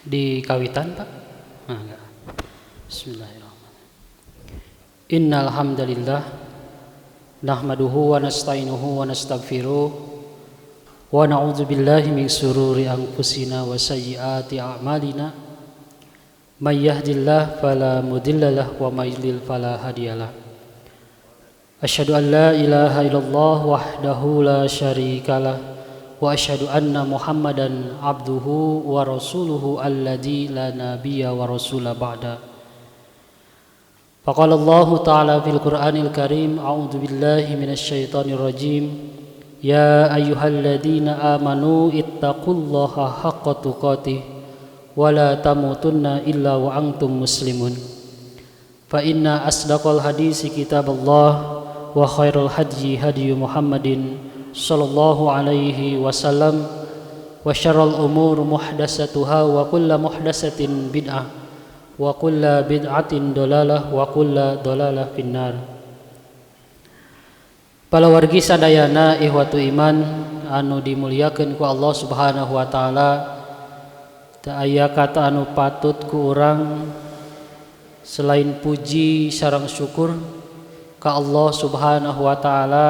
Di kawitan, Pak? Nah, enggak. Bismillahirrahmanirrahim. Innal hamdalillah nahmaduhu wa nasta'inuhu wa nastaghfiruh wa na'udzu billahi min sururi anfusina wa sayyiati a'malina. May yahdihillahu fala mudhillalah wa may yudlil fala hadiyalah. Asyhadu an la ilaha illallah wahdahu la syarikalah wa asyhadu anna Muhammadan abduhu wa rasuluhu alladzi la nabiyya wa rasula ba'da. Faqala Allahu ta'ala fil Qur'anil Karim, a'udzu billahi minasy syaithanir rajim. Ya ayyuhalladzina amanu ittaqullaha haqqa tuqatih wa la tamutunna illa wa antum muslimun. Fa inna asdaqal hadisi kitaballah wa khairul hadyi hadyu Muhammadin sallallahu alaihi wasallam wa syarrul umur muhdatsatuha wa kullu muhdatsatin bid'ah wa kullu bid'atin dalalah wa kullu dalalah finnar. Palawargi sadayana, ihwatu iman anu dimuliakeun ku Allah Subhanahu wa taala, teu aya kata anu patut ku urang selain puji sareng syukur ka Allah Subhanahu wa taala,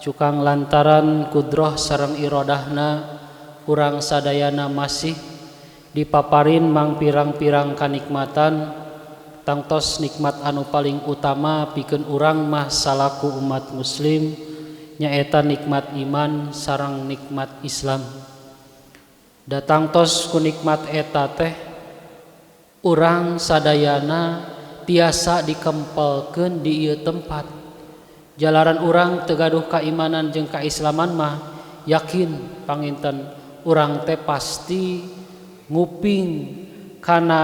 cukang lantaran kudroh sareng irodahna urang sadayana masih dipaparin mang pirang-pirang kanikmatan. Tangtos nikmat anu paling utama pikeun urang mah salaku umat muslim nyaeta nikmat iman sareng nikmat Islam. Datang tos ku nikmat eta teh urang sadayana tiasa dikempelkeun di ieu tempat. Jalaran urang teu gaduh kaimanan jeung kaislaman mah yakin panginten urang teh pasti nguping kana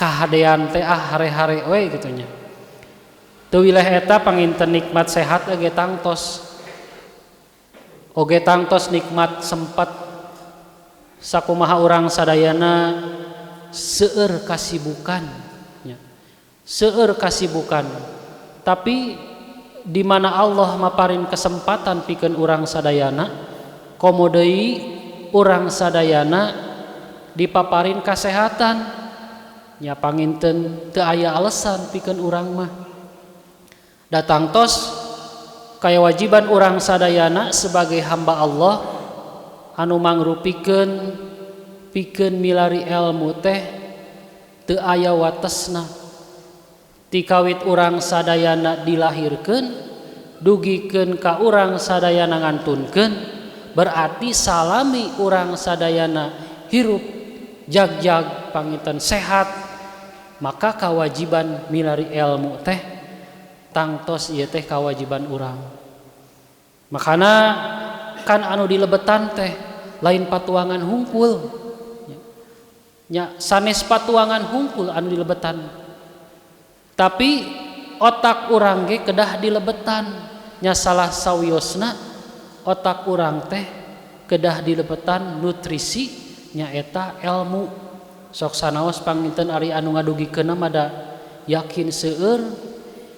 kahadean teh, ah, hare-hare we kitu nya. Teu wileh eta, panginten nikmat sehat oge tangtos, oge tangtos nikmat sempat. Sakumaha urang sadayana seueur kasibukan nya, seueur kasibukan, tapi di mana Allah maparin kesempatan pikeun urang sadayana, komo deui urang sadayana dipaparin kasehatan nya, panginten teu aya alasan pikeun urang mah. Datang tos kewajiban urang sadayana sebagai hamba Allah anu mangrupikeun pikeun milari ilmu teh teu aya watesna, tikawit urang sadayana dilahirkeun dugikeun ka urang sadayana ngantunkeun, berarti salami urang sadayana hirup jagjag panginten sehat, maka kewajiban milari ilmu teh tangtos ieu teh kewajiban urang. Makana kan anu dilebetan teh lain patuangan hungkul nya, sanes patuangan hungkul anu dilebetan, tapi otak urang ge kedah dilebetan nya. Salah sawiosna otak urang teh kedah dilebetan nutrisi nyaeta ilmu. Sok sanaos panginten ari anu ngadugikeun mah da yakin seueur,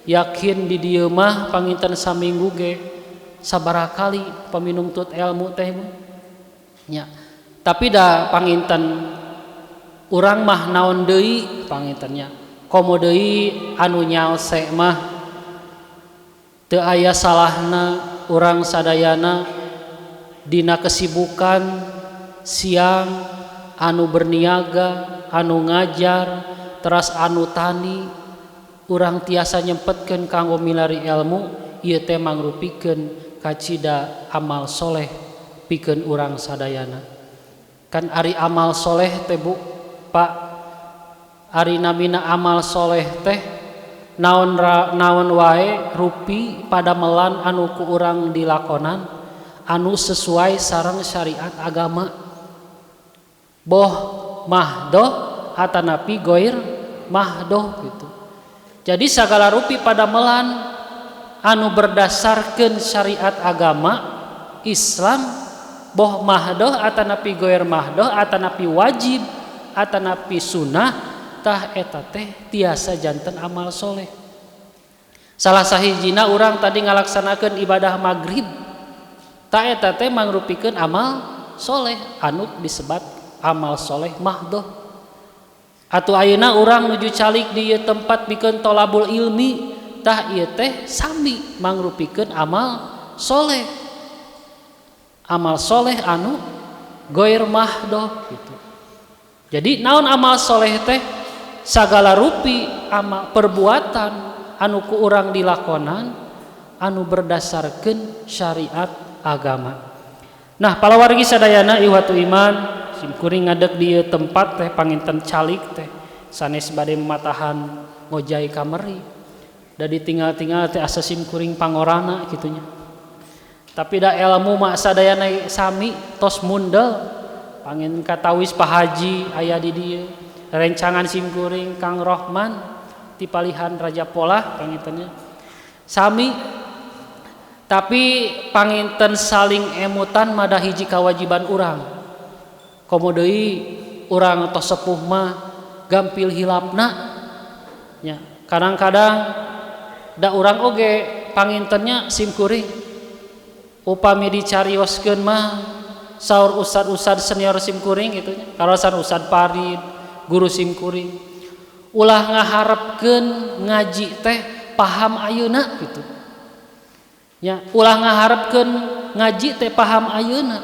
yakin di dieu mah panginten saminggu ge sabaraha kali paminungtut ilmu teh nya. Tapi da panginten urang mah naon deui pangintennya, komo deui anu nyalse mah teu aya salahna urang sadayana dina kesibukan siang, anu berniaga, anu ngajar, teras anu tani, urang tiasa nyempetkeun kanggo milari ilmu. Ieu teh mangrupikeun kacida amal soleh pikeun urang sadayana. Kan ari amal soleh teh, Bu, Pak, ari namina amal soleh teh naon naon wae rupi padamelan anu ku urang dilakonan anu sesuai sareng syariat agama, boh mahdoh atanapi goir mahdoh gitu. Jadi segala rupi padamelan anu berdasarkan syariat agama Islam, boh mahdoh atanapi goir mahdoh, atanapi wajib atanapi sunnah, tah eta teh tiasa janten amal soleh. Salah sahijina urang tadi ngalaksanakeun ibadah maghrib, tah eta teh mangrupikeun amal soleh anu disebat. amal soleh mahdoh. Atuh ayeuna urang nuju calik di ieu tempat pikeun tolabul ilmi, tah ieu teh sami mangrupikeun amal soleh. Amal soleh anu goir mahdoh gitu. Jadi naon amal soleh teh? Sagala rupi amal perbuatan anu ku urang dilakonan anu berdasarkeun syariat agama. Nah, palawargi sadayana ihwatu iman, simkuring ngadeg di ieu tempat teh panginten calik teh sanes bade matahan ngojay kameri. Da ditinggal-tinggal teh asa simkuring pangorana kitunya. Tapi da ilmu mah sadayana sami tos mundel. Pangin katawis Pak Haji aya di dieu. Rencangan simkuring Kang Rohman ti palihan Raja Polah pangintennya. Sami tapi panginten saling emutan mah da hiji kawajiban urang. Komo deui urang tos sepuh mah gampil hilapna nya. Kadang-kadang da urang oge pangintennya simkuring upami dicarioskeun mah saur ustad-ustad senior simkuring gitu nya. Karaosan Ustad Farid, guru simkuring, ulah ngaharepkeun ngaji teh paham ayeuna gitu nya, ulah ngaharepkeun ngaji teh paham ayeuna.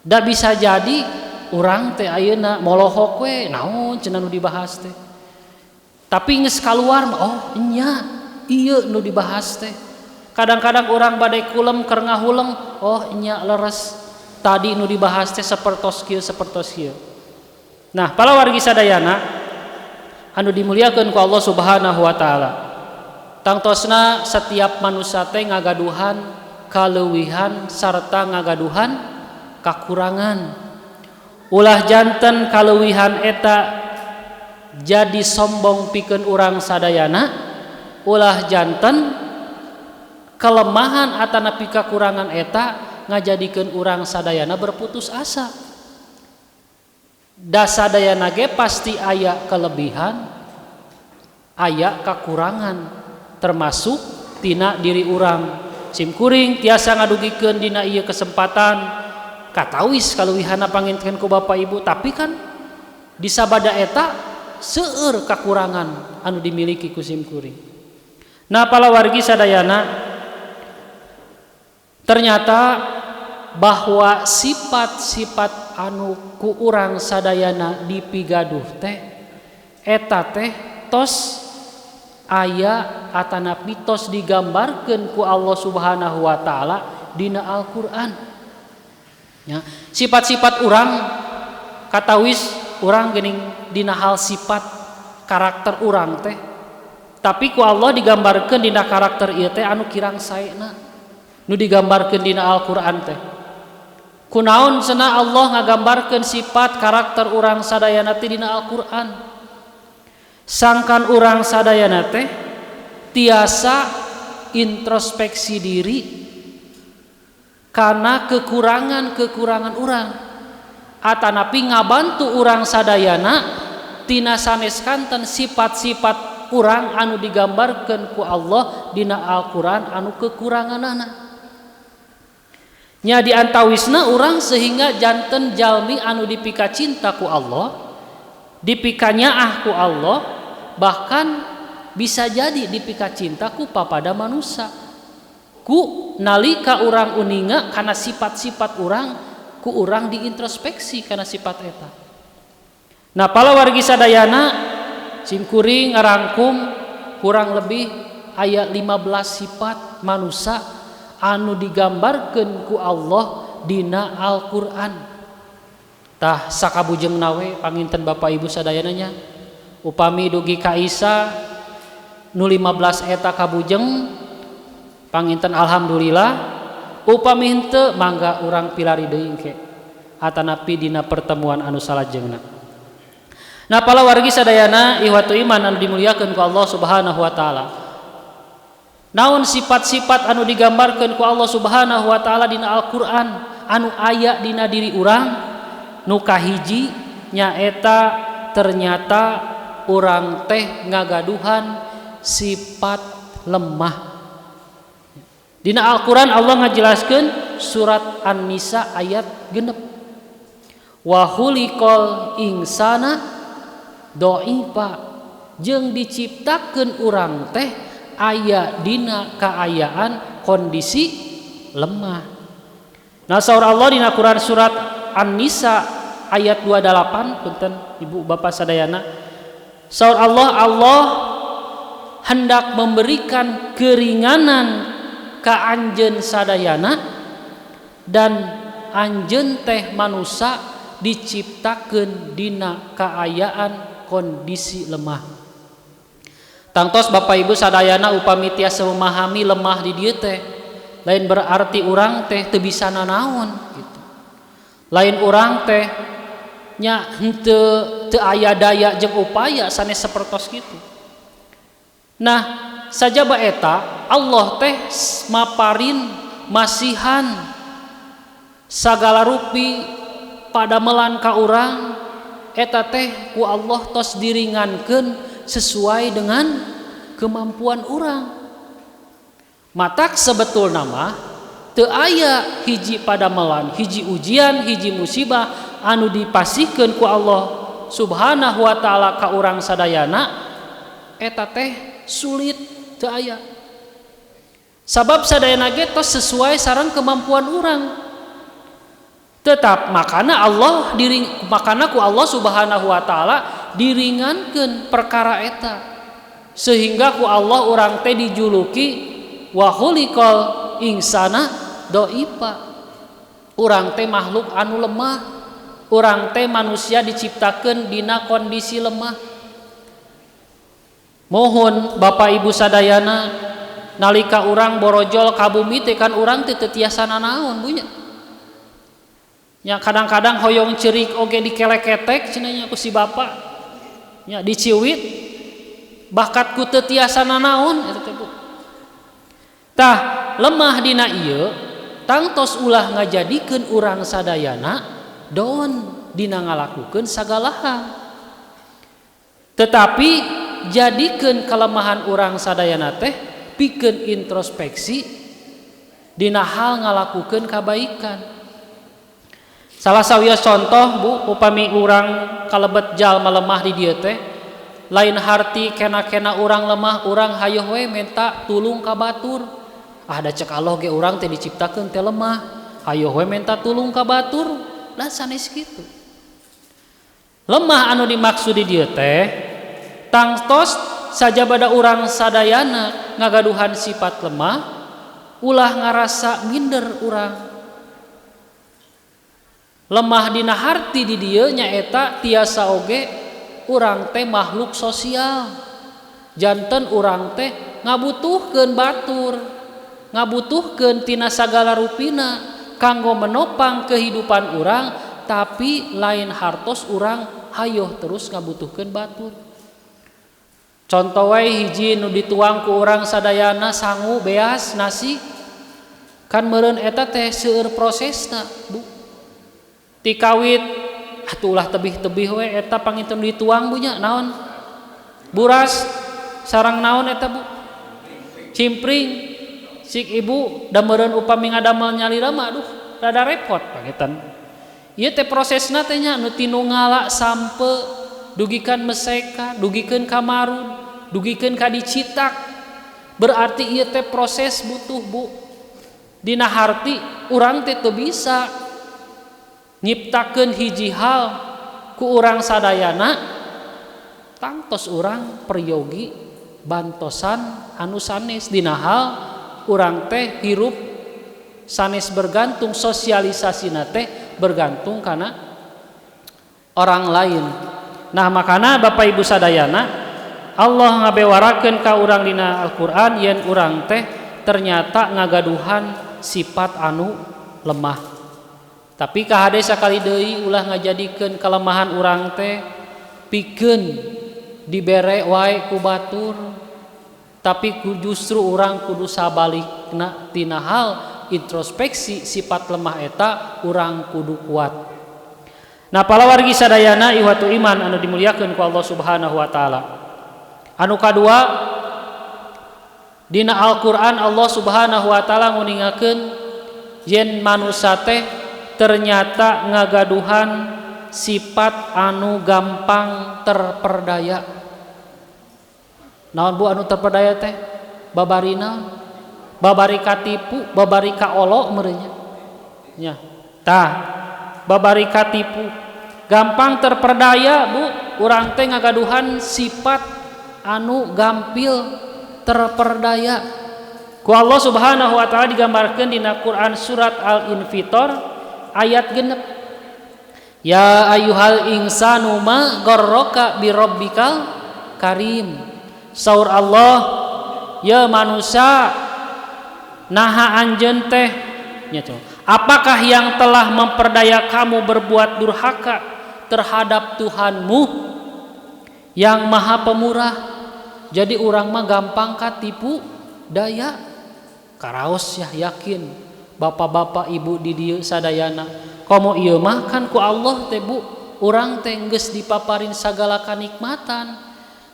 Da bisa jadi urang teh ayeuna molohok we naon cenah nu dibahas teh, tapi geus kaluar mah oh nya ieu nu dibahas teh. Kadang-kadang urang bade kulem keur ngahuleng, oh nya leres tadi nu dibahas teh sapertos kieu sapertos kieu. Nah, para wargi sadayana anu dimuliakeun ku Allah Subhanahu wa taala. Tangtosna setiap manusia teh ngagaduhan kaleuwihan sarta ngagaduhan kakurangan. Ulah janten kaleuwihan eta jadi sombong pikeun urang sadayana, ulah janten kelemahan atanapi kakurangan eta ngajadikeun urang sadayana berputus asa. Da sadayana ge pasti aya kelebihan, aya kakurangan, termasuk tina diri urang. Simkuring tiasa ngadugikeun dina ieu kesempatan katawis kaleuwihana panginten ku Bapak Ibu, tapi kan di sabada eta seueur kakurangan anu dimiliki ku simkuring. Nah, palawargi sadayana, ternyata bahwa sifat-sifat anu ku urang sadayana dipigaduh teh eta teh tos aya atanapi tos digambarkeun ku Allah Subhanahu wa taala dina Al-Qur'an. Ya, sifat-sifat urang katawis urang geuning dina hal sifat karakter urang teh, tapi ku Allah digambarkeun dina karakter ieu teh anu kirang saena nu digambarkeun dina Al-Qur'an teh. Kunaon cenah Allah ngagambarkeun sifat karakter urang sadayana teh dina Al-Qur'an? Sangkan urang sadayana teh tiasa introspeksi diri karena kekurangan-kekurangan urang, atanapi ngabantu urang sadayana tina sanes kanten sifat-sifat urang anu digambarkeun ku Allah dina Al-Qur'an anu kekuranganana. Nya diantawisna urang sehingga janten jalmi anu dipika cinta ku Allah, dipika nyaah ku Allah, bahkan bisa jadi dipika cinta ku papada manusia. Ku nalika urang uninga karena sifat-sifat urang, ku urang diintrospeksi karena sifat eta. Nah, palawargi sadayana simkuring ngarangkum kurang lebih aya 15 sifat manusia anu digambarkeun ku Allah dina Al-Qur'an. Tah sakabujeng nawe panginten Bapak Ibu sadayana nya, upami dugi ka Isa nu 15 eta kabujeng panginten alhamdulillah, upami henteu mangga urang pilari deui engke atanapi dina pertemuan anu salajengna. Nah, palawargi sadayana ihwatu iman anu dimuliakeun ku Allah Subhanahu wa taala. Naon sifat-sifat anu digambarkeun ku Allah Subhanahu wa taala dina Al-Qur'an anu aya dina diri urang? Nu kahiji nyaeta ternyata urang teh ngagaduhan sifat lemah. Dina Al-Qur'an Allah ngajelaskeun surat An-Nisa ayat 6. Wa khuliqal insana dhaifa, jeung diciptakeun urang teh aya dina kaayaan kondisi lemah. Nah, saur Allah dina Quran surat An-Nisa ayat 28, punten Ibu Bapak sadayana, saur Allah, Allah hendak memberikan keringanan ka anjeun sadayana dan anjeun teh manusia diciptakeun dina kaayaan kondisi lemah. Tangtos Bapak Ibu sadayana upami tiasa memahami lemah di dieu teh lain berarti urang teh teu bisa nanaon gitu. Lain urang teh nya henteu teu aya daya jeung upaya sanes sapertos kitu. Nah, sajaba eta Allah teh maparin masihan sagala rupi padamelan ka urang eta teh ku Allah tos diringankeun sesuai dengan kemampuan urang. Matak sebetulna mah teu aya hiji padamelan, hiji ujian, hiji musibah anu dipasihkeun ku Allah Subhanahu wa taala ka urang sadayana eta teh sulit, teu aya. Sabab sadayana ge tos sesuai sareng kemampuan urang. Tetap makana Allah diring, makana ku Allah Subhanahu wa taala diringankeun perkara eta. Sehingga ku Allah urang teh dijuluki wa khuliqal insana dhaifa. Urang teh makhluk anu lemah. Urang teh manusia diciptakeun dina kondisi lemah. Mohon Bapak Ibu sadayana nalika urang borojol ka bumi teh kan urang teh teu tiasa nanaon bu nya. Ya kadang-kadang hoyong cerik oge dikeleketek cenah nya ku si bapak. Nya diciwit bakat ku teu tiasa nanaon eta teh Bu. Tah lemah dina ieu tangtos ulah ngajadikeun urang sadayana doon dina ngalakukeun sagala hal. Tetapi jadikeun kelemahan urang sadayana teh pikeun introspeksi dina hal ngalakukeun kabaikan. Salah sawios contoh Bu, upami urang kalebet jalma lemah di dieu teh lain harti kena-kena urang lemah, urang hayoh we menta tulung ka batur. Ah da cek Allah ge urang teh diciptakeun teh lemah, hayoh we menta tulung ka batur, lah sanes kitu. Lemah anu dimaksud di dieu teh tangtos sajabada urang sadayana ngagaduhan sifat lemah, ulah ngarasa minder urang. Lemah dina harti di dieu nyaeta tiasa oge urang teh makhluk sosial. Janten urang teh ngabutuhkeun batur, ngabutuhkeun tina sagala rupina kanggo menopang kehidupan urang, tapi lain hartos urang hayoh terus ngabutuhkeun batur. Contoh wae hiji nu dituang ku urang sadayana sangu beas nasi kan meureun eta teh seueur prosesna Bu. Tikawit atuh ulah tebih-tebih we eta pangitun dituang bu nya naon? Buras sarang naon eta Bu? Cimpring. Sik ibu da meureun upami ngadamel nyalira mah aduh rada repot pangitan. Ieu teh prosesna teh nya nu tinu ngala sampe dugikan meseka, dugikeun ka marud, dugikeun ka dicitak. Berarti ieu teh proses butuh Bu. Dina harti urang teh teu bisa nyiptakeun hiji hal ku urang sadayana tangtos urang peryogi bantosan anu sanes dina hal urang teh hirup sanes bergantung sosialisasina teh bergantung kana orang lain. Nah makana Bapak Ibu sadayana Allah ngabewarakeun ka urang dina Al-Qur'an yen urang teh ternyata ngagaduhan sifat anu lemah. Tapi kahade sakali deui ulah ngajadikeun kelemahan urang teh pikeun dibere wae ku batur, tapi justru urang kudu sabalikna tina hal introspeksi sifat lemah eta urang kudu kuat. Nah palawargi sadayana ihwatu iman anu dimuliakeun ku Allah Subhanahu wa taala. Anu kadua dina Al-Qur'an Allah Subhanahu wa taala nguningakeun yen manusa teh ternyata ngagaduhan sifat anu gampang terperdaya. Naon Bu anu terperdaya teh? Babari naon? Babari katipu, babari kaolo meureun nya. Tah, babari katipu. Gampang terperdaya Bu, urang teh ngagaduhan sifat anu gampil terperdaya. Ku Allah Subhanahu wa taala digambarkeun dina Quran surat Al-Infitor ayat 6. Ya ayyuhal insanu ma gharraka bi rabbikal karim. Saur Allah, ya manusia, naha anjeun teh nya, apakah yang telah memperdaya kamu berbuat durhaka terhadap Tuhanmu yang Maha Pemurah? Jadi urang mah gampang katipu daya. Karaos ya, yakin bapak-bapak ibu di dieu sadayana. Komo ieu mah kan ku Allah teh Bu, urang teh geus dipaparin sagala kanikmatan,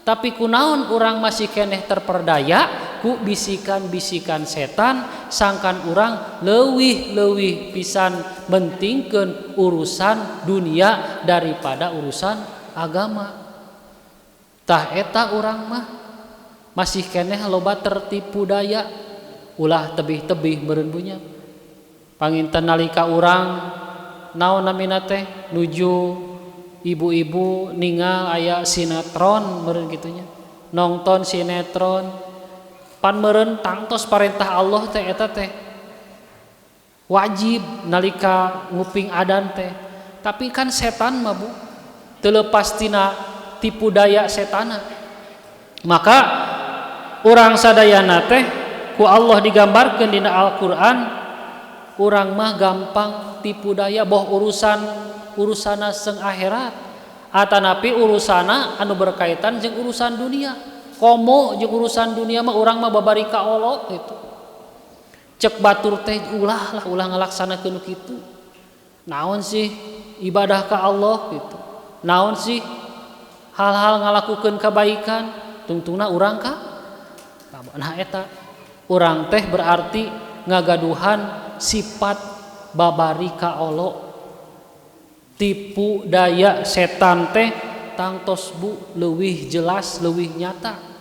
tapi kunaon urang masih keneh terperdaya ku bisikan-bisikan setan, sangkan urang leuwih-leuwih pisan mentingkeun urusan dunia daripada urusan agama. Tah eta urang mah masih keneh loba tertipu daya, ulah tebih-tebih meureun bunya. Panginten nalika urang naon namina teh nuju ibu-ibu ningal aya sinetron meureun kitunya, nonton sinetron pan meureun tangtos parentah Allah teh eta teh wajib nalika nguping adan teh. Tapi kan setan mah Bu teu leupas tina tipu daya setana. Maka urang sadayana teh ku Allah digambarkeun dina Al-Qur'an, urang mah gampang tipu daya, boh urusan urusana seng akhirat atanapi urusana anu berkaitan jeung urusan dunia. Komo jeung urusan dunia mah urang mah babari kaolo gitu. Cek batur teh ulah lah, ulah ngalaksanakeun nu kitu. Naon sih ibadah ka Allah gitu, naon sih hal-hal ngalakukeun kebaikan, tungtungna urang ka. Nah eta urang teh berarti ngagaduhan sifat babari kaolo, tipu daya setan teh tangtos Bu leuwih jelas, leuwih nyata.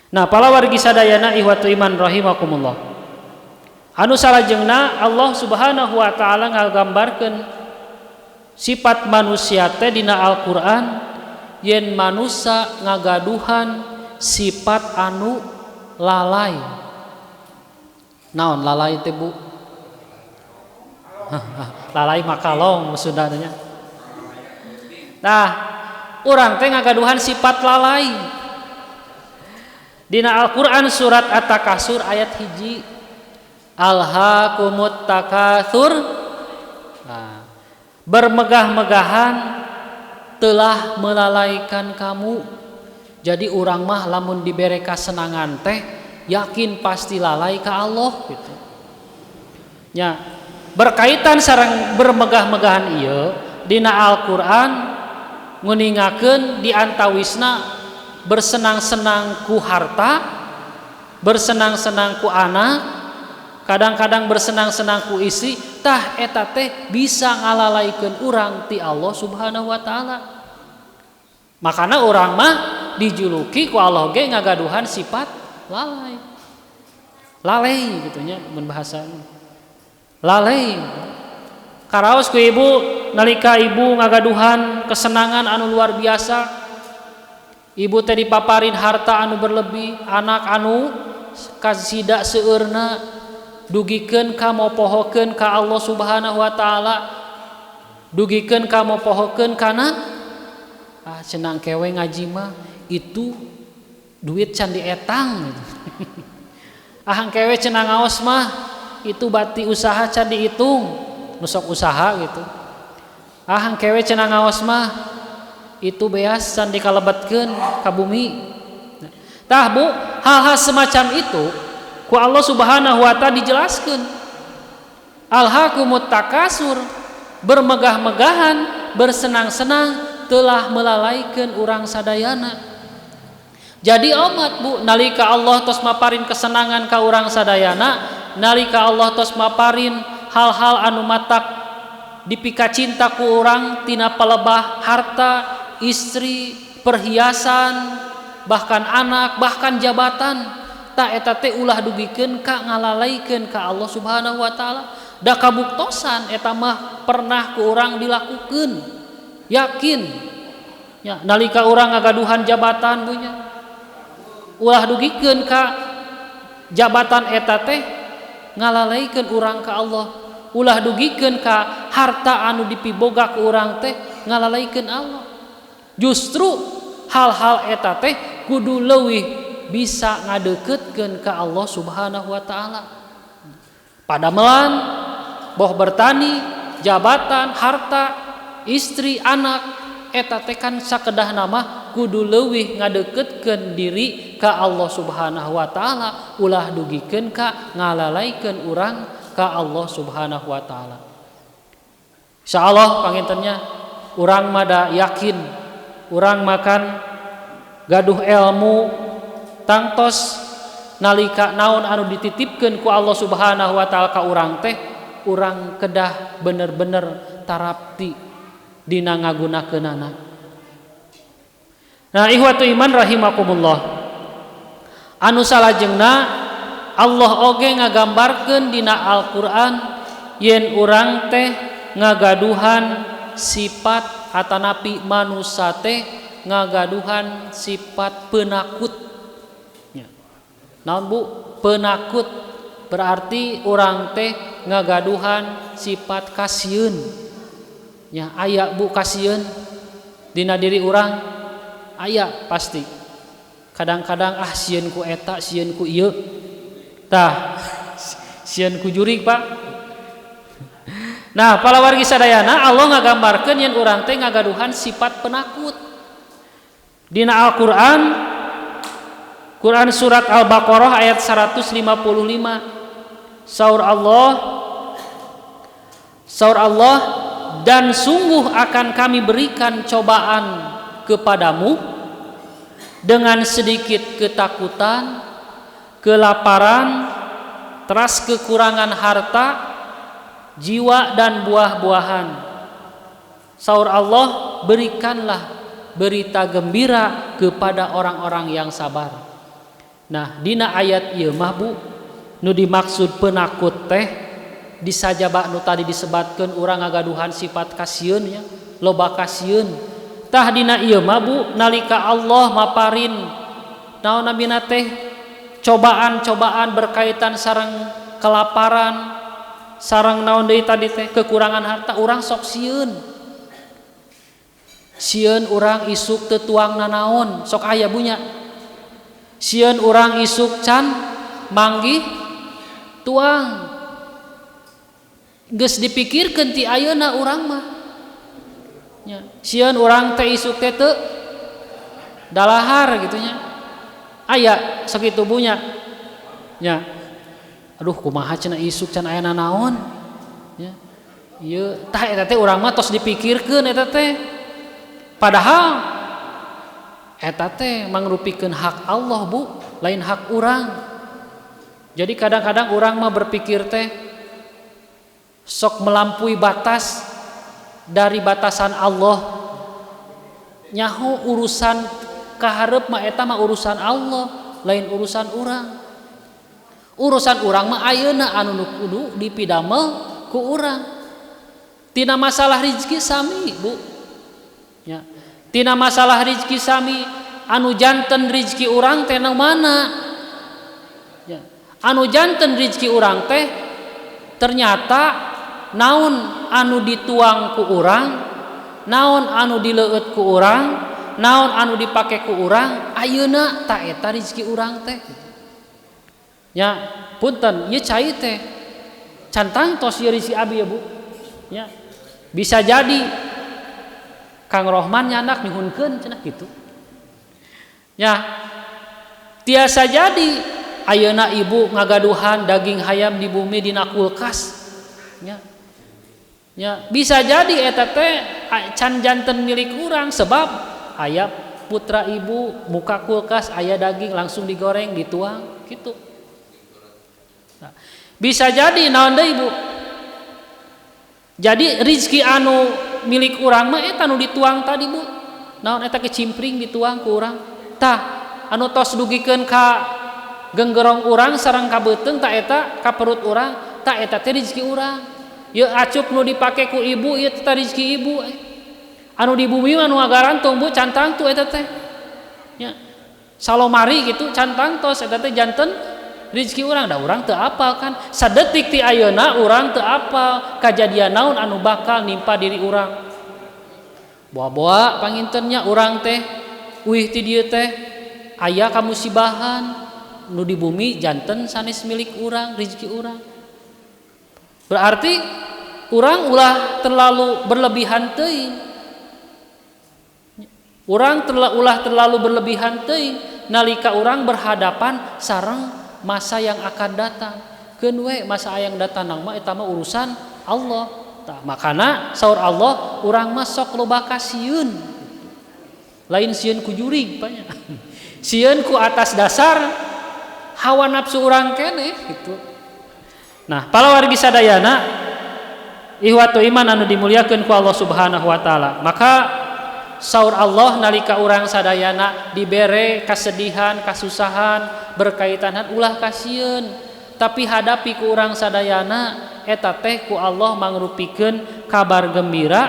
Nah, para wargi sadayana ihwatu iman rahimakumullah. Anu salajengna Allah Subhanahu wa taala ngagambarkeun sifat manusia teh dina Al-Qur'an, yen manusia ngagaduhan sifat anu lalai. Naon lalai teh Bu? Lalai makalong sundanya. Nah, urang teh ngagaduhan sifat lalai. Dina Al-Qur'an surat At-Takatsur ayat 1, alhaakumut takatsur. Nah, bermegah-megahan telah melalaikan kamu. Jadi urang mah lamun dibere kasenangan teh yakin pasti lalai ka Allah gitu. Ya, berkaitan sareng bermegah-megahan ieu dina Al-Qur'an nguningakeun di antawisna bersenang-senang ku harta, bersenang-senang ku anak, kadang-kadang bersenang-senang ku istri, tah eta teh bisa ngalalaikeun urang ti Allah Subhanahu wa taala. Makana urang mah dijuluki ku Allah ge ngagaduhan sifat lalai. Lalai gitu nya mun bahasa. Lalai. Karaos ku ibu nalika ibu ngagaduhan kesenangan anu luar biasa, ibu teh dipaparin harta anu berlebih, anak anu kasida seueurna, dugikeun ka mopohokeun ka Allah Subhanahu wa taala, dugikeun ka mopohokeun kana cenang kewe ngaji mah itu duit can dietang gitu. Ah kewe cenang ngaos mah itu bati usaha can dihitung, nu sok usaha gitu. Ah kewe cenang ngaos mah itu beas can dikalebetkeun ka bumi. Tah Bu, hal-hal semacam itu ku Allah Subhanahu wa taala dijelaskeun. Alhaakumut takasur, bermegah-megahan, bersenang-senang telah melalaikan urang sadayana. Jadi omat Bu, nalika Allah tos maparin kesenangan ka urang sadayana, nalika Allah tos maparin hal-hal anu matak dipika cinta ku urang tina palebah harta, istri, perhiasan, bahkan anak, bahkan jabatan. Ta eta teh ulah dugikeun ka ngalalaikeun ka Allah Subhanahu wa taala. Da kabuktosan eta mah pernah ku urang dilakukeun. Yakin. Ya, nalika urang ngagaduhan jabatan punya ulah dugikeun ka jabatan eta teh ngalalaikeun urang ka Allah. Ulah dugikeun ka harta anu dipiboga ku urang teh ngalalaikeun Allah. Justru hal-hal eta teh kudu leuwih bisa ngadeukeutkeun ka Allah Subhanahu wa taala. Padamelan, boh bertani, jabatan, harta, istri, anak eta teh kan sakedahna mah kudu leuwih ngadeukeutkeun diri ka Allah Subhanahu wa taala, ulah dugikeun ka ngalalaikeun urang ka Allah Subhanahu wa taala. Insyaallah pangintennya urang mah da yakin urang makan gaduh ilmu tangtos nalika naon anu dititipkeun ku Allah Subhanahu wa taala ka urang teh, urang kedah bener-bener tarapti dina ngagunakeunana. Nah, ihwatu iman rahimakumullah. Anu salajengna Allah oge ngagambarkeun dina Al-Qur'an yen urang teh ngagaduhan sifat atanapi manusa teh ngagaduhan sifat penakut. Ya. Naon Bu? Penakut berarti urang teh ngagaduhan sifat kasieun. Ya, aya Bu kasieun dina diri urang, aya pasti. Kadang-kadang ah sieun ku eta, sieun ku ieu. Tah, sieun ku jurig, Pak. Nah, palawargi sadayana Allah ngagambarkeun yen urang teh ngagaduhan sifat penakut. Dina Al-Qur'an, Quran surat Al-Baqarah ayat 155. Saur Allah, dan sungguh akan kami berikan cobaan kepadamu dengan sedikit ketakutan, kelaparan, teras kekurangan harta, jiwa dan buah-buahan. Saur Allah, berikanlah berita gembira kepada orang-orang yang sabar. Nah, dina ayat ieu mah Bu, nu dimaksud penakut teh disajaba nu tadi disebatkeun urang ngagaduhan sifat kasieun nya, loba kasieun. Tah dina ieu mah Bu, nalika Allah maparin naon nabina teh cobaan-cobaan berkaitan sareng kelaparan, sareng naon deui tadi teh kekurangan harta, urang sok sieun. Sieun urang isuk teu tuang nanaon, sok aya bunya. Sieun urang isuk can manggih tuang. Geus dipikirkeun ti ayeuna urang mah. Nya, sieun urang teh isuk teh teu dalahar gitu nya. Aya sakitu bunya. Nya. Aduh kumaha cenah isuk can aya nanaon. Nya. Ieu tah eta teh urang mah tos dipikirkeun eta teh. Padahal eta teh mangrupikeun hak Allah Bu, lain hak urang. Jadi kadang-kadang urang mah berpikir teh sok melampaui batas dari batasan Allah. Nyaho urusan kaharep mah eta mah urusan Allah, lain urusan urang. Urusan urang mah ayeuna anu kudu dipidamel ku urang. Tina masalah rezeki sami, Bu. Ya. Tina masalah rezeki sami, anu janten rezeki urang teh nu mana? Ya. Anu janten rezeki urang teh ternyata naon anu dituang ku urang, naon anu dileueut ku urang, naon anu dipake ku urang, ayeuna ta eta rezeki urang teh. Ya, punten, ieu cai teh can tangtos ieu rezeki abi ya, Bu. Ya. Bisa jadi Kang Rohman nyandak nyuhunkeun cenah kitu. Ya. Tiasa jadi ayeuna ibu ngagaduhan daging hayam di bumi dina kulkas. Ya. Ya, bisa jadi eta teh can janten milik urang sebab aya putra ibu muka kulkas aya daging langsung digoreng dituang gitu. Nah, bisa jadi naon deui Bu? Jadi rizki anu milik urang mah eta nu dituang tadi, Bu. Naon eta kecimpring dituang ku urang. Tah, anu tos dugikeun ka genggerong urang sareng ka beuteung, tah eta ka perut urang, tah eta teh rizki urang. Ieu acuk nu dipake ku ibu, ieu teh rizki ibu. Anu di bumi mah nu ngagarantung, Bu, can tangtu eta teh. Nya. Salomari gitu can tangtos eta teh janten rizki urang, da urang teu apal kan. Sadetik ti ayeuna urang teu apal kajadian naon anu bakal nimpa diri urang. Boa-boa pangintennya urang teh uih ti dieu teh aya kamusibahan nu di bumi janten sanes milik urang, rizki urang. Berarti urang ulah terlalu berlebihan teuing. Urang ulah terlalu berlebihan teuing nalika urang berhadapan sareng masa yang akan datang. Keun we masa yang datang mah eta mah urusan Allah. Tah, makana saur Allah urang mah sok loba kasieun. Lain sieun ku jurig banyak. Sieun ku atas dasar hawa nafsu urang keneh gitu. Nah, para wargi sadayana ihwatu iman anu dimuliakeun ku Allah Subhanahu wa taala. Maka saur Allah nalika urang sadayana dibere kesedihan, kasusahan berkaitan ulah kasieun, tapi hadapi ku urang sadayana eta teh ku Allah mangrupikeun kabar gembira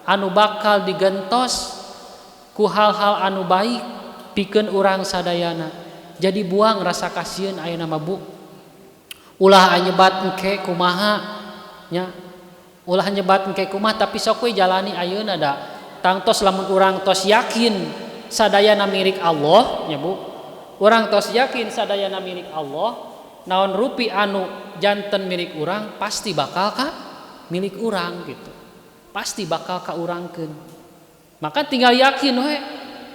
anu bakal digentos ku hal-hal anu baik pikeun urang sadayana. Jadi buang rasa kasieun ayeuna mah, Bu. Ulah nyebat engke kumaha nya. Ulah nyebat engke kumaha, tapi sok we jalani ayeuna da. Tangtos lamun urang tos yakin sadayana milik Allah nya, Bu. Urang tos yakin sadayana milik Allah, naon rupi anu janten milik urang pasti bakal ka milik urang gitu. Pasti bakal ka urangkeun. Maka tinggal yakin we,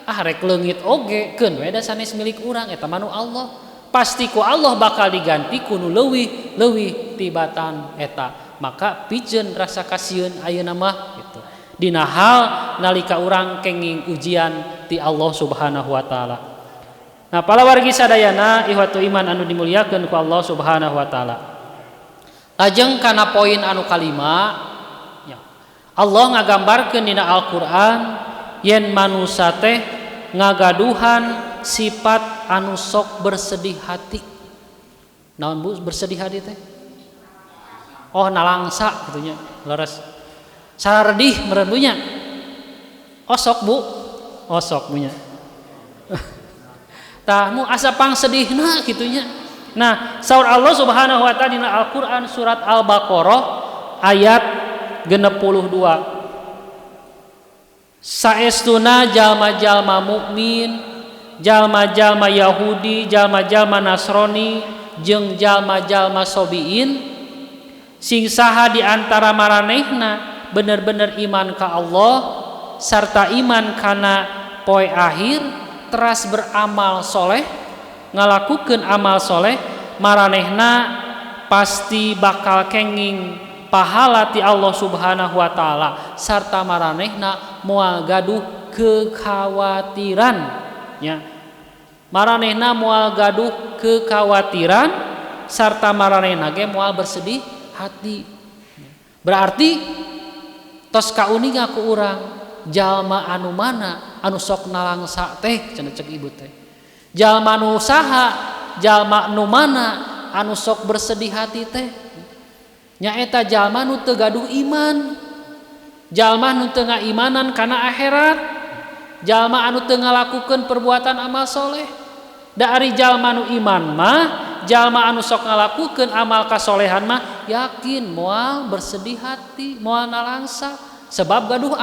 ah rek leungit oge keun we da sanes milik urang, eta mah nu Allah. Pasti ku Allah bakal diganti ku nu leuwih leuwih tibatan eta. Maka piceun rasa kasieun ayeuna mah gitu. Dina hal nalika urang kenging ujian ti Allah Subhanahu wa taala. Nah, para wargi sadayana ihwatu iman anu dimuliakeun ku Allah Subhanahu wa taala. Lajeng kana poin anu kalima ya. Allah ngagambarkeun dina Al-Qur'an yen manusa teh ngagaduhan sifat anu sok bersedih hati. Naon, Bu, bersedih hati teh? Oh, nalangsa kitu nya, leres. Saredih meureun nya. Osok, Bu. Osok Bu nya. Tah mu asa pangsedihna kitu nya. Nah, saur Allah Subhanahu wa taala dina Al-Qur'an surat Al-Baqarah ayat 62. Saestuna jalma-jalma mukmin, jalma-jalma Yahudi, jalma-jalma Nasrani jeung jalma-jalma Sobiin sing saha di antara maranehna bener-bener iman ka Allah sarta iman kana poe akhir teras beramal soleh, ngalakukeun amal soleh, maranehna pasti bakal kenging pahala ti Allah Subhanahu wa taala sarta maranehna moal gaduh kekhawatiran nya. Maranehna moal gaduh kekhawatiran sarta maranehna ge moal bersedih hati. Berarti tos kauninga ku urang jalma anu mana anu sok nalangsa teh cenah cek ibu teh. Jalma nu saha, jalma nu mana anu sok bersedih hati teh? Nyaeta jalma nu teu gaduh iman, jalma nu teu ngaimanan kana akhirat, jalma anu teu ngalakukeun perbuatan amal soleh. Da ari jalma nu iman mah, jalma anu sok ngalakukeun amal kasolehan mah yakin moal bersedih hati, moal nalangsa sebab gaduh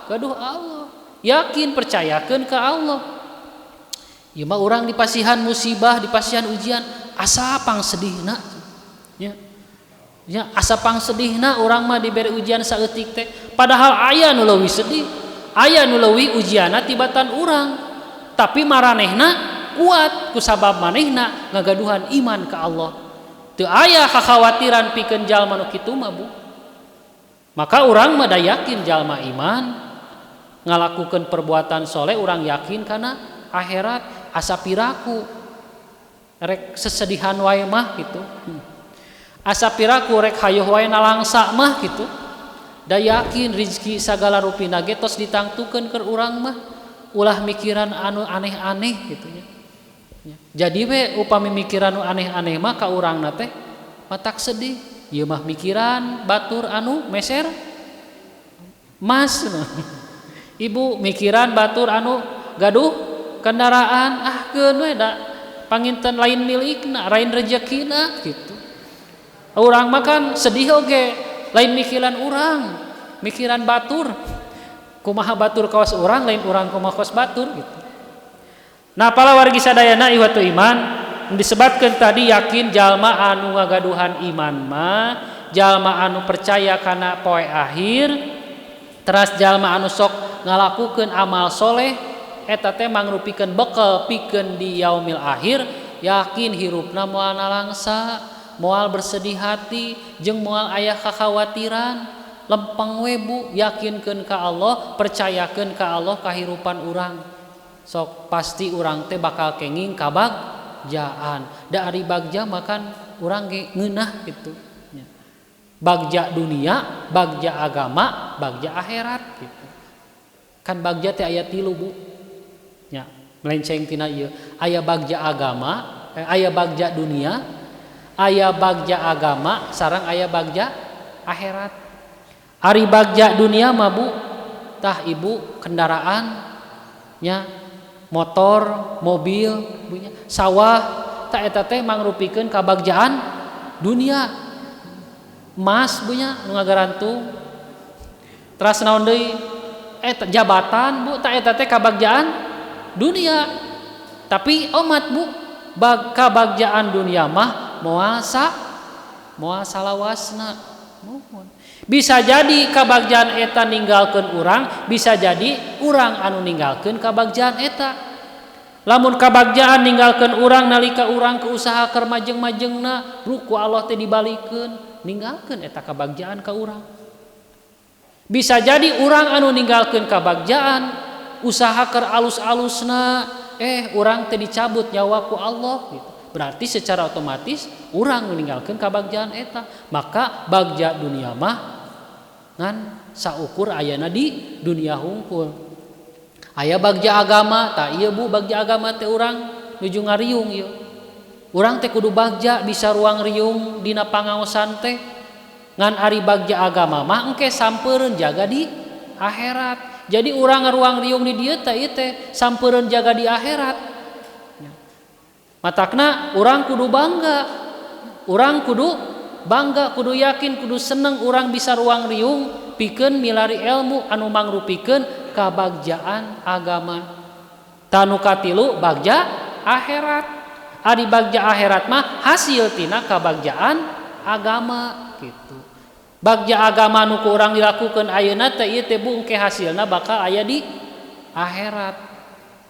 gaduh Allah. Yakin percayakeun ka Allah. Ieu mah urang dipasihan musibah, dipasihan ujian, asa pangsedihna nya. Ya, asa pangsedihna urang mah diberi ujian saeutik teh, padahal aya nu leuwih sedih, aya nu leuwih ujianna tibatan urang, tapi maranehna kuat kusabab manehna ngagaduhan iman ka Allah. Teu aya kakhawatiran pikeun jalma nu kitu mah, Bu. Maka urang mah da yakin jalma iman ngalakukeun perbuatan soleh, urang yakin kana akhirat, asa piraku rek sesedihan wae mah gitu. Asa piraku rek hayoh wae nalangsa mah gitu. Da yakin rizki sagala rupina ge tos ditangtukeun keur urang mah, ulah mikiran anu aneh-aneh gitu nya. Jadi we upami mikiran anu aneh-aneh mah ka urangna teh matak sedih. Ieu mah mikiran batur anu meser mas. Ibu mikiran batur anu gaduh kendaraan, ah keun we da panginten lain milikna, lain rejekina gitu. Urang mah kan sedih oge, lain mikiran urang, mikiran batur. Kumaha batur kawas urang, lain urang kumaha kawas batur gitu. Nah, pala wargi sadayana ihwatu iman, disebutkan tadi yakin jalma anu ngagaduhan iman mah, jalma anu percaya kana poe akhir, teras jalma anu sok ngalakukeun amal soleh, eta teh mangrupikeun bekal pikeun di yaumil akhir, yakin hirupna moal nalangsa, moal bersedih hati, jeung moal aya kekhawatiran. Lempeng we bu, yakinkeun ka Allah, percayakeun ka Allah kahirupan urang. Sok pasti urang teh bakal kenging kabagjaan. Da ari bagja makan urang ge ngeunah gitu. Bagja dunia, bagja agama, bagja akhirat gitu. Kan bagja teh aya 3 bu. Nya, melenceng tina ieu. Aya bagja agama, aya bagja dunia, aya bagja agama, sareng aya bagja akhirat. Ari bagja dunia mah bu, tah ibu kendaraan nya, motor, mobil, bunya, sawah, tah eta teh mangrupikeun kabagjaan dunia. Emas bunya nu ngagarantung. Teras naon deui? Jabatan bu, tah eta teh kabagjaan dunia. Tapi omat bu, kabagjaan dunia mah moal salawasna. Mohon. Bisa jadi kabagjaan eta ninggalkeun urang, bisa jadi urang anu ninggalkeun kabagjaan eta. Lamun kabagjaan ninggalkeun urang nalika urang ke usaha keur majeng-majengna, ruku Allah teh dibalikeun, ninggalkeun eta kabagjaan ka urang. Bisa jadi urang anu ninggalkeun kabagjaan, usaha keur alus-alusna, urang teh dicabut nyawa ku Allah gitu. Berarti secara otomatis urang meninggalkan kabagjaan eta. Maka bagja dunia mah ngan saukur ayana di dunia hungkul. Aya bagja agama, tak ieu bu bagja agama teh urang nuju ngariung ieu. Urang teh kudu bagja bisa ruang riung dina pangaosan teh. Ngan ari bagja agama mah engke sampeureun jaga di akhirat. Jadi urang ngaruang riung di dieu teh ieu teh sampeureun jaga di akhirat. Matakna urang kudu bangga. Urang kudu bangga, kudu yakin, kudu seneng urang bisa ruang riung pikeun milari ilmu anu mangrupikeun kabagjaan agama. Tanu katilu bagja akhirat. Ari bagja akhirat mah hasil tina kabagjaan agama gitu. Bagja agama nu ku urang dilakukeun ayeuna teh ieu teh bu engke hasilna bakal aya di akhirat.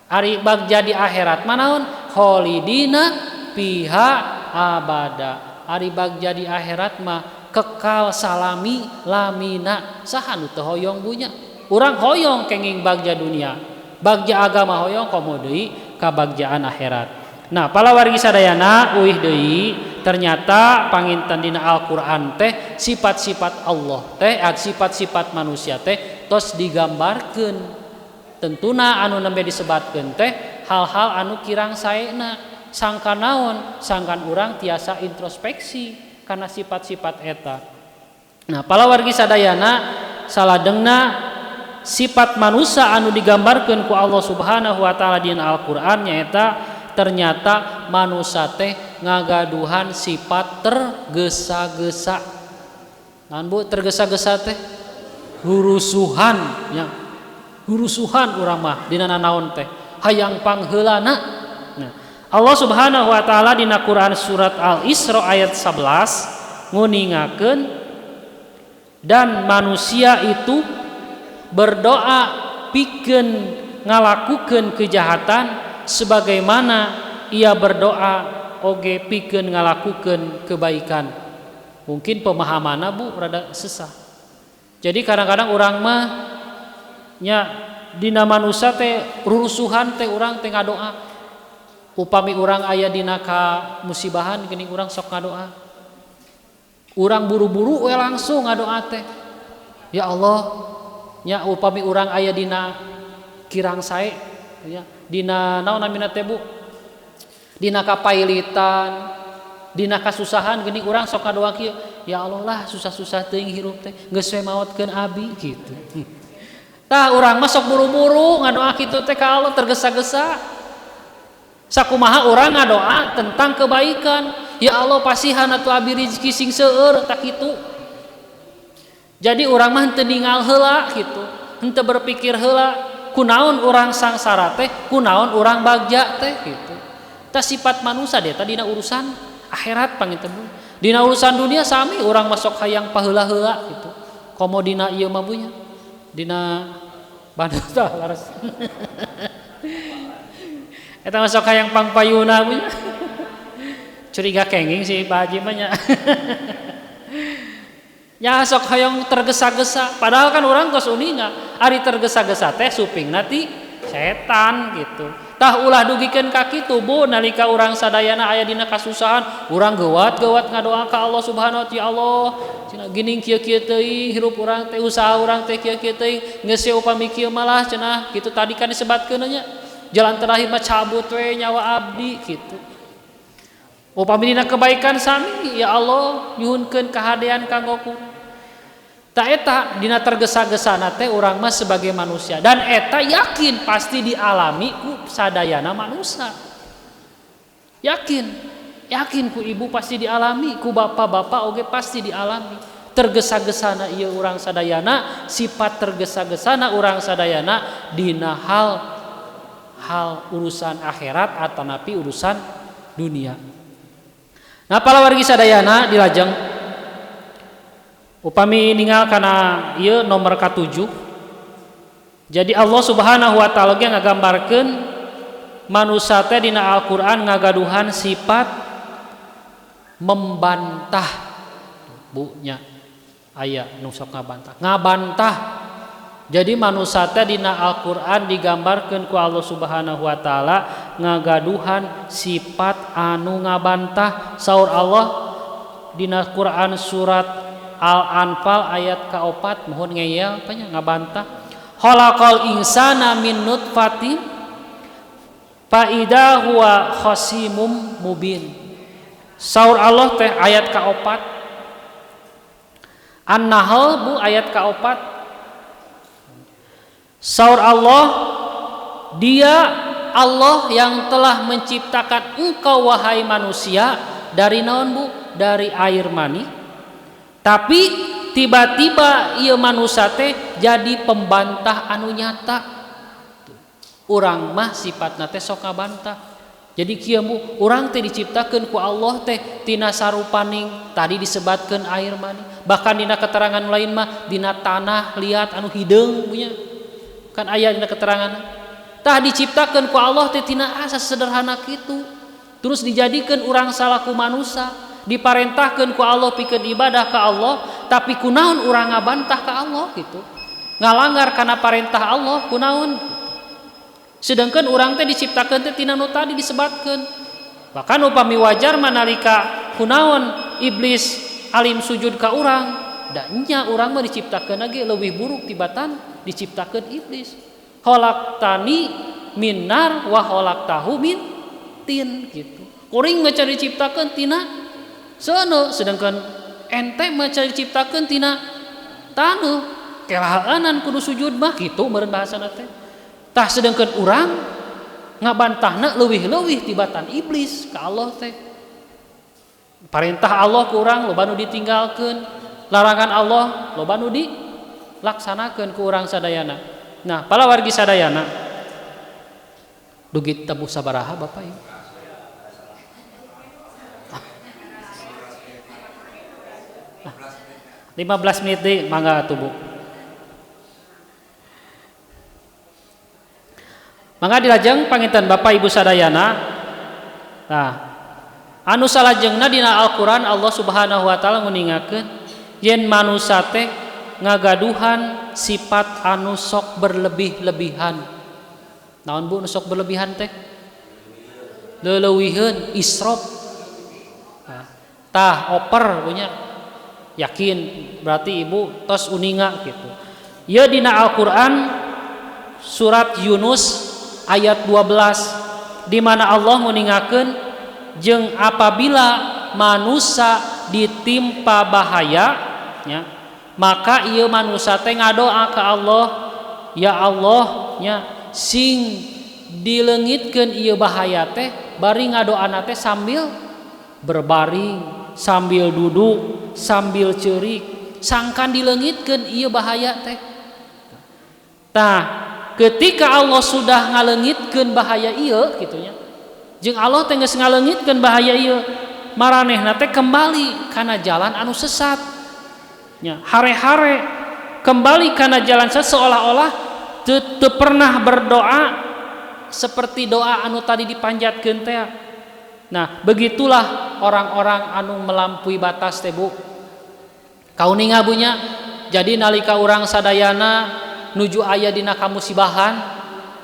Ari bagja di akhirat mah naon? Kholidina fiha abada. Ari bagja di akhirat mah kekal salami lamina. Saha nu teu hoyong bunya? Urang hoyong kenging bagja dunia, bagja agama hoyong komo deui kabagjaan akhirat. Nah, palawargi sadayana uih deui ternyata panginten dina Al-Qur'an teh sifat-sifat Allah teh, sifat-sifat manusia teh tos digambarkeun. Tentuna anu nembe disebatkeun teh hal-hal anu kirang saena, sangkan naon, sangkan urang tiasa introspeksi karena sifat-sifat eta. Nah, palawargi sadayana saladengna sifat manusia anu digambarkeun ku Allah Subhanahu wa taala dina Al-Qur'an nyaeta ternyata manusia teh ngagaduhan sifat tergesa-gesa. Naon bu tergesa-gesa teh? Hurusuhan nya. Hurusuhan urang mah dina nanaon teh hayang pangheulana. Nah, Allah Subhanahu wa taala dina Quran surat Al-Isra ayat 11 nguningakeun dan manusia itu berdoa pikeun ngalakukeun kejahatan sebagaimana ia berdoa oge pikeun ngalakukeun kebaikan. Mungkin pemahamanna bu rada sesah. Jadi kadang-kadang urang mah nya dina manusia teh rurusuhan teh urang teh ngadoa. Upami urang aya dina ka musibahan geuning urang sok ngadoa. Urang buru-buru we langsung ngadoa teh. Ya Allah, nya upami urang aya dina kirang sae nya, dina naon namina teh Bu? Dina kapailitan, dina kasusahan geuning urang sok ngadoa kieu, ya Allah lah susah-susah teuing hirup teh, geus we maotkeun abi gitu. Tah urang mah sok buru-buru ngadoa kitu teh ka Allah tergesa-gesa. Sakumaha urang ngadoa tentang kebaikan, ya Allah pasihan atuh abi rezeki sing seueur tak kitu. Jadi urang mah henteu ningal heula gitu, henteu berpikir heula kunaon urang sangsara teh, kunaon urang bagja teh gitu. Tah sifat manusia deh tadi dina urusan akhirat panginten. Dina urusan dunia sami urang masuk hayang paheula-heula gitu. Komo dina ieu mah bunya. Dina bandung tah laras. Eta masuk hayang pangpayuna bunya. Curiga kenging si Pak Haji mah nya. Ya sok hayang tergesa-gesa, padahal kan urang tos uninga ari tergesa-gesa teh supingna ti setan gitu. Tah ulah dugikeun ka kitu Bu, nalika urang sadayana aya dina kasusahan, urang geuwat-geuwat ngadoa ka Allah Subhanahu wa taala, ya Allah, cenah geuning kieu-kieu teuing hirup urang teh, usaha urang teh kieu-kieu teuing, geus upami kieu malah cenah kitu tadi kan disebatkeun nya. Jalan terakhir mah cabut we nyawa abdi gitu. Upami dina kebaikan sami, ya Allah nyuhunkeun kahadean kanggo ku. Ta eta dina tergesa-gesa teh urang mah sebagai manusia dan eta yakin pasti dialami ku sadayana manusia. Yakin, yakin ku ibu pasti dialami, ku bapak-bapak oge pasti dialami. Tergesa-gesana ieu urang sadayana, sifat tergesa-gesana urang sadayana dina hal hal urusan akhirat atanapi urusan dunia. Nah, para wargi sadayana dilajeng upami ningal kana ieu nomor ka-7. Jadi Allah Subhanahu wa taala ge ngagambarkeun manusia teh dina Al-Qur'an ngagaduhan sifat membantah. Bu nya aya nu sok ngabantah. Ngabantah. Jadi manusia teh dina Al-Qur'an digambarkeun ku Allah Subhanahu wa taala ngagaduhan sifat anu ngabantah. Saur Allah dina Quran surat Al-Anfal ayat ka-4 mohon ngeyel tanya ngabantah. Khalaqal insana min nutfatin fa idza huwa khasimum mubin. Saur Allah teh ayat ka-4. An-Nahl Bu ayat ka-4. Saur Allah, dia Allah yang telah menciptakan engkau wahai manusia dari naon Bu? Dari air mani. Tapi tiba-tiba ieu manusia teh jadi pembantah anu nyata. Urang mah sifatna teh sok ngabantah. Jadi kieu mu urang teh diciptakeun ku Allah teh tina sarupaning tadi disebatkeun air mani. Bahkan dina keterangan lain mah dina tanah liat anu hideung punya. Kan aya dina keterangan. Tah diciptakeun ku Allah teh tina asa sederhana kitu. Terus dijadikeun urang salaku manusia. Diparentahkeun ku Allah pikeun ibadah ka Allah, tapi kunaon urang ngabantah ka Allah gitu. Ngalanggar kana parentah Allah kunaon gitu. Sedangkan urang teh diciptakeun teh tina nu tadi disebatkeun. Bahkan upami wajar manalika kunaon iblis alim sujud ka urang, da nya urang mah diciptakeun lagi leuwih buruk tibatan diciptakeun iblis. Khalaqtani min nar wa khalaqtahu min tin gitu. Kuring mah diciptakeun tina seuneu, sedangkan ente mah diciptakeun tina taneuh. Kelahaanan kudu sujud mah kitu meureun bahasana teh. Tah sedangkan urang ngabantahna leuwih-leuwih tibatan iblis ka Allah teh. Parentah Allah ku urang loba nu ditinggalkeun, larangan Allah loba nu dilaksanakeun ku urang sadayana. Nah, para wargi sadayana dugi tebuh sabaraha Bapak Ibu? Nah, 15 menit deui mangga atuh Bu. Mangga dilajeng panginten Bapak Ibu sadayana. Nah, anu salajengna dina Al-Qur'an Allah Subhanahu wa taala nguningakeun yen manusa teh ngagaduhan sifat anu sok berlebih-lebihan. Naon Bu nu sok berlebihan teh? Leulewiheun, israf. Nah, tah oper punya. Yakin berarti ibu tos uninga gitu. Ieu dina Al-Qur'an surat Yunus ayat 12 di mana Allah nguningakeun jeung apabila manusia ditimpa bahaya nya, maka ieu manusia teh ngadoa ka Allah, ya Allah nya sing dileungitkeun ieu bahaya teh, bari ngadoana teh sambil berbaring, sambil duduk, sambil ceurik, sangkan dileungitkeun ieu bahaya teh. Tah, ketika Allah sudah ngaleungitkeun bahaya ieu kitu nya, jeung Allah teh geus ngaleungitkeun bahaya ieu, maranehna teh kembali kana jalan anu sesat nya, hare-hare kembali kana jalan sesat seolah-olah teu pernah berdoa seperti doa anu tadi dipanjatkeun teh. Nah, begitulah orang-orang anu melampaui batas teh, Bu. Kauninga bunya, jadi nalika urang sadayana nuju aya dina kamusibahan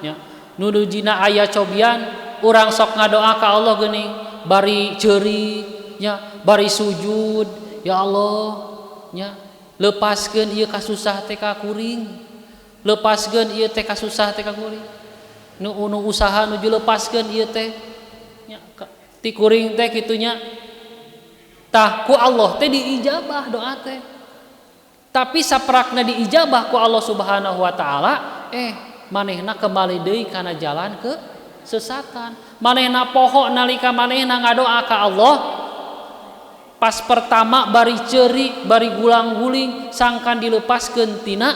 nya, nuju dina aya cobian, urang sok ngadoa ka Allah geuning bari ceurik nya, bari sujud, ya Allah nya, lepaskeun ieu kasusah teh ka kuring, lepaskeun ieu teh kasusah teh ka kuring, nu nu usaha nuju lepaskeun ieu teh nya ti kuring teh kitu nya. Tah, ku Allah teh diijabah doa teh, tapi saprakna diijabah ku Allah Subhanahu wa taala, manehna kembali deui kana jalan ke sesatan. Manehna poho nalika manehna ngadoa ka Allah pas pertama bari ceurik, bari gulang-guling, sangkan dilepaskeun tina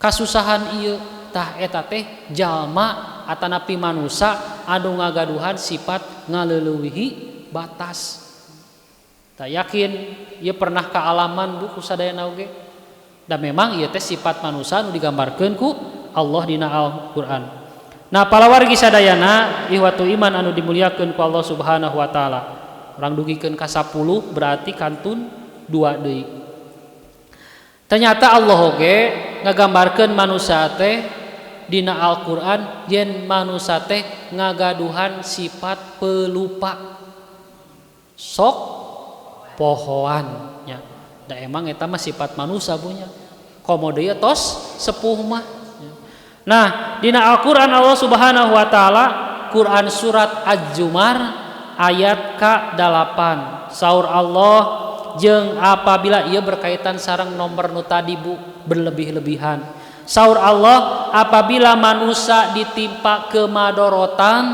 kasusahan ieu. Tah, eta teh jalma atanapi manusa anu ngagaduhan sifat ngaleulewihi batas. Tak yakin ieu pernah kaalaman, Bu, ku sadayana oge. Da memang ieu teh sifat manusia anu digambarkeun ku Allah dina Al-Qur'an. Nah, palawargi sadayana, ihwatu iman anu dimuliakeun ku Allah Subhanahu wa taala. Urang dugikeun ka 10 berarti kantun 2 deui. Ternyata Allah oge ngagambarkeun manusia teh dina Al-Qur'an yen manusia teh ngagaduhan sifat pelupa, sok pohoan nya. Da emang eta mah sifat manusia punya, komo deui tos sepuh mah. Nah, dina Al-Qur'an Allah Subhanahu wa taala, Quran surat Az-Zumar ayat ka-8, saur Allah jeung apabila ia berkaitan sareng nomor nu tadi, Bu, berlebih-lebihan. Saur Allah, apabila manusia ditimpa kemadorotan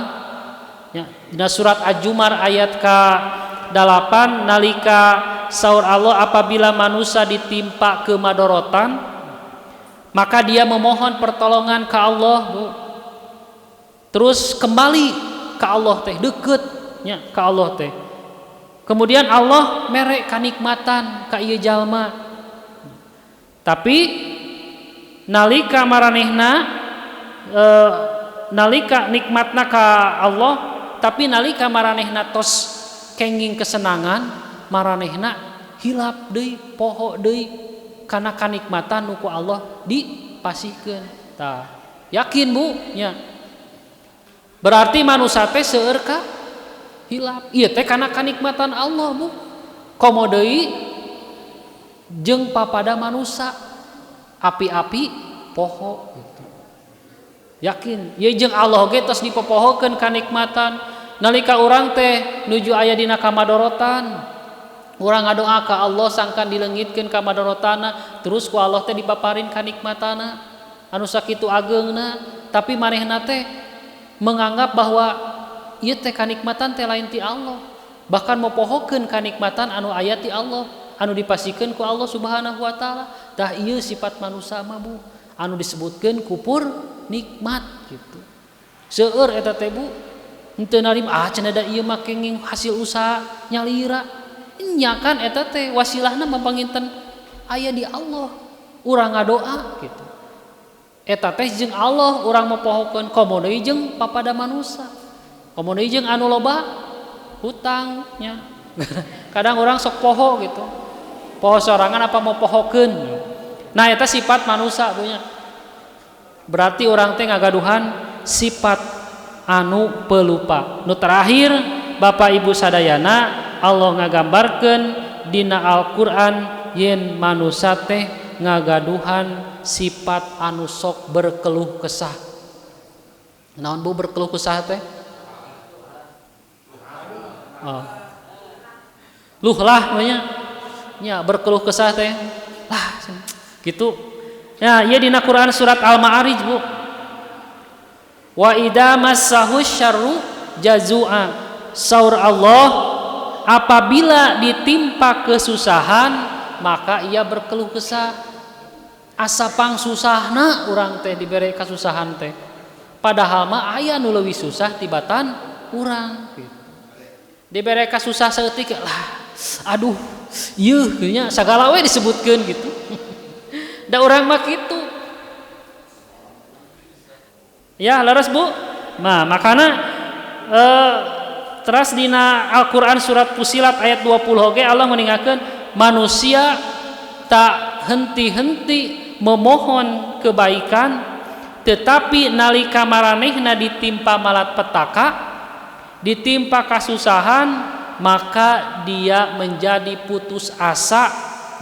ya, dina surat Az-Zumar ayat ka-8 nalika saur Allah apabila manusia ditimpa kemadorotan maka dia memohon pertolongan ke Allah, Bu. Terus kembali ke Allah teh, deket nya ke Allah teh. Kemudian Allah mere kanikmatan ka ieu jalma. Tapi nalika maranehna nalika nikmatna ka Allah, tapi nalika maranehna tos kenging kesenangan, maranehna hilap deui, poho deui kana kanikmatan nu ku Allah dipasihkeun. Tah, yakin, Bu, nya. Berarti manusia teh seueur ka hilap. Ieu teh kana kanikmatan Allah, Bu. Komo deui jeung papada manusia api-api poho gitu. Yakin, ieu jeung Allah ge tos dipopohokeun kanikmatan. Nalika urang teh nuju aya dina kamadorotan, urang ngadoa ka Allah sangkan dileungitkeun kamadorotana, terus ku Allah teh dipaparin kanikmatana anu sakitu ageungna, tapi manehna teh menganggap bahwa ieu teh kanikmatan teh lain ti Allah, bahkan mopohokeun kanikmatan anu aya ti Allah, anu dipasikeun ku Allah Subhanahu wa taala. Tah, ieu sifat manusia mah, Bu, anu disebutkeun kupur nikmat gitu. Seueur eta teh, Bu, henteu narima, ah cenah da ieu mah kenging hasil usaha nyalira nya. Kan eta teh wasilahna mah panginten aya di Allah, urang ngadoa gitu. Eta teh jeung Allah urang mopohokeun, komo deui jeung papada manusia, komo deui jeung anu loba hutang nya. Kadang orang sok poho gitu, poho sorangan apa mopohokeun. Nah, eta sifat manusia punya. Berarti orang teh ngagaduhan sifat anu pelupa. Nu terakhir, Bapak Ibu sadayana, Allah ngagambarkeun dina Al-Qur'an yen manusia teh ngagaduhan sifat anu sok berkeluh kesah. Naon Bu berkeluh kesah teh? Oh. Luh lah nya. Nya berkeluh kesah teh. Lah gitu. Ya, ieu dina Quran surat Al-Ma'arij Bu. Wa idza massahu syarru jazua. Saur Allah, apabila ditimpa kesusahan maka ia berkeluh kesah. Asa pangsusahna urang teh dibere kasusahan teh. Padahal mah aya nu leuwih susah tibatan urang gitu. Dibere kasusah saeutik lah, aduh, ieu nya sagala we disebutkeun gitu. Da urang mah kitu. Ya, leres Bu. Nah, makana teras dina Al-Qur'an surat Fusilat ayat 20 oge Allah meninggalkan manusia tak henti-henti memohon kebaikan, tetapi nalika maranehna ditimpa malapetaka, ditimpa kasusahan, maka dia menjadi putus asa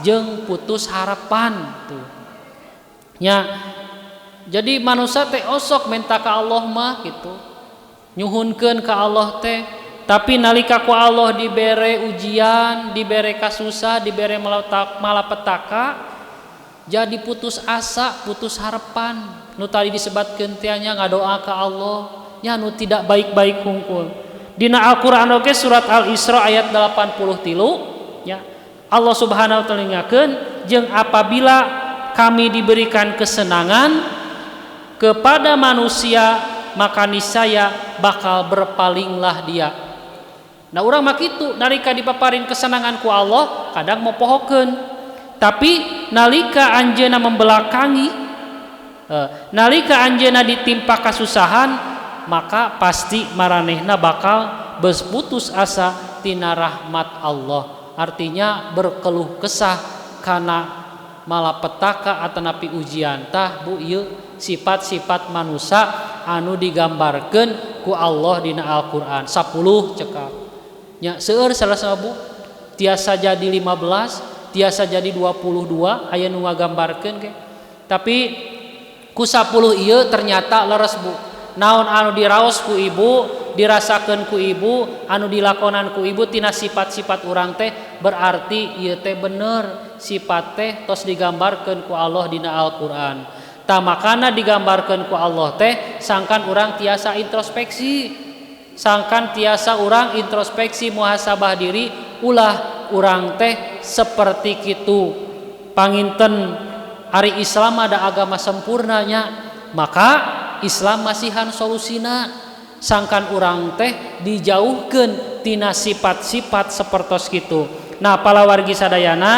jeung putus harapan tuh. Nya, jadi manusia teh osok minta ka Allah mah gitu, nyuhunkeun ka Allah teh, tapi nalika ku Allah dibere ujian, dibere kasusah, dibere malapetaka, jadi putus asa, putus harapan. Nu tadi disebatkeun teh nya ngadoa ka Allah, nya nu tidak baik-baik hungkul. Dina Al-Qur'an oge surat Al-Isra ayat 83 nya, Allah Subhanahu wa taala ningakeun jeung apabila kami diberikan kesenangan kepada manusia maka niscaya bakal berpalinglah dia. Nah urang mah kitu, nalika dipaparin kesenangan ku Allah kadang mopohokeun, tapi nalika anjeunna membelakangi, nalika anjeunna ditimpa kasusahan, maka pasti maranehna bakal berputus asa tina rahmat Allah. Artinya berkeluh kesah karena malapetaka atanapi ujian. Tah Bu, ieu sifat-sifat manusia anu digambarkeun ku Allah dina Al-Qur'an 10 cekap. Nya seueur salah Bu, tiasa jadi 15, tiasa jadi 22 aya nu ngagambarkeun ge. Tapi ku 10 ieu ternyata leres Bu. Naon anu diraos ku ibu, dirasakeun ku ibu, anu dilakonan ku ibu tina sifat-sifat urang teh berarti ieu teh bener sifat teh tos digambarkeun ku Allah dina Al-Qur'an. Tah makana digambarkeun ku Allah teh sangkan urang tiasa introspeksi. Sangkan tiasa urang introspeksi muhasabah diri, ulah urang teh seperti kitu. Panginten ari Islam ada agama sempurnanya, maka Islam masihan solusina. Sangkan urang teh dijauhkeun tina sifat-sifat sepertos kitu. Nah, palawargi sadayana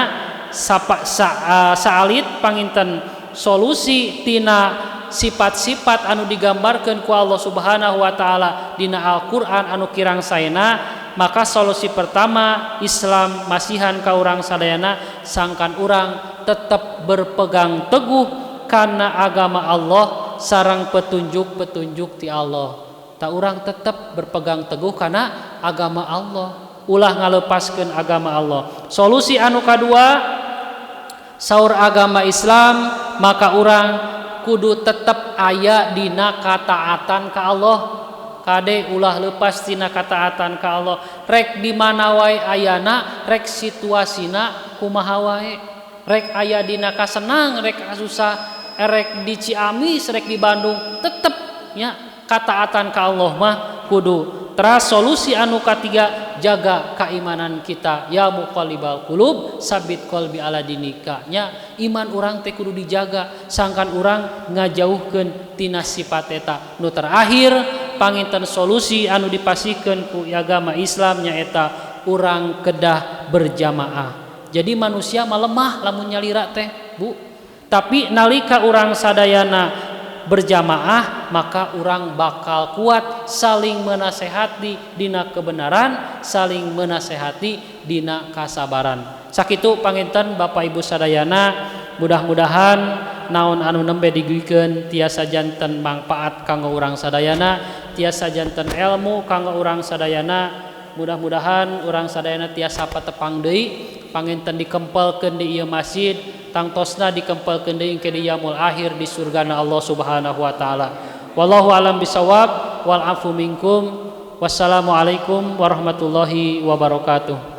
saalit panginten solusi tina sifat-sifat anu digambarkeun ku Allah Subhanahu wa taala dina Al-Qur'an anu kirang saena, maka solusi pertama Islam masihan ka urang sadayana sangkan urang tetap berpegang teguh karena agama Allah sarang petunjuk-petunjuk ti Allah. Tak urang tetap berpegang teguh karena agama Allah, ulah ngalepaskeun agama Allah. Solusi anu kadua saur agama Islam, maka urang kudu tetep aya dina kataatan ka Allah. Kade ulah lepas dina kataatan ka Allah. Rek di mana wae ayana, rek situasina kumaha wae, rek aya dina kasenang, rek kasusah, rek di Ciamis, rek di Bandung, tetep nya kataatan ka Allah mah kudu. Teras solusi anu katiga, jaga keimanan kita. Ya muqallibal qulub sabit qalbi ala dinika. Nya iman urang teh kudu dijaga sangkan urang ngajauhkeun tina sifat eta. Nu terakhir panginten solusi anu dipasihkeun ku agama Islam nyaeta urang kedah berjamaah. Jadi manusia mah lemah lamun nyalira teh, Bu. Tapi nalika urang sadayana berjamaah maka urang bakal kuat saling menasehati dina kebenaran, saling menasehati dina kasabaran. Sakitu panginten Bapak Ibu sadayana, mudah-mudahan naon anu nembe diguikeun tiasa janten mangpaat kanggo urang sadayana, tiasa janten ilmu kanggo urang sadayana. Mudah-mudahan urang sadayana tiasa patepang deui Panginten dikempelkeun di ieu masjid, tangtosna dikempelkeun deui ke di yaumul akhir di surgana Allah Subhanahu wa taala. Wallahu alam bisawab wal afu minkum. Wassalamualaikum warahmatullahi wabarakatuh.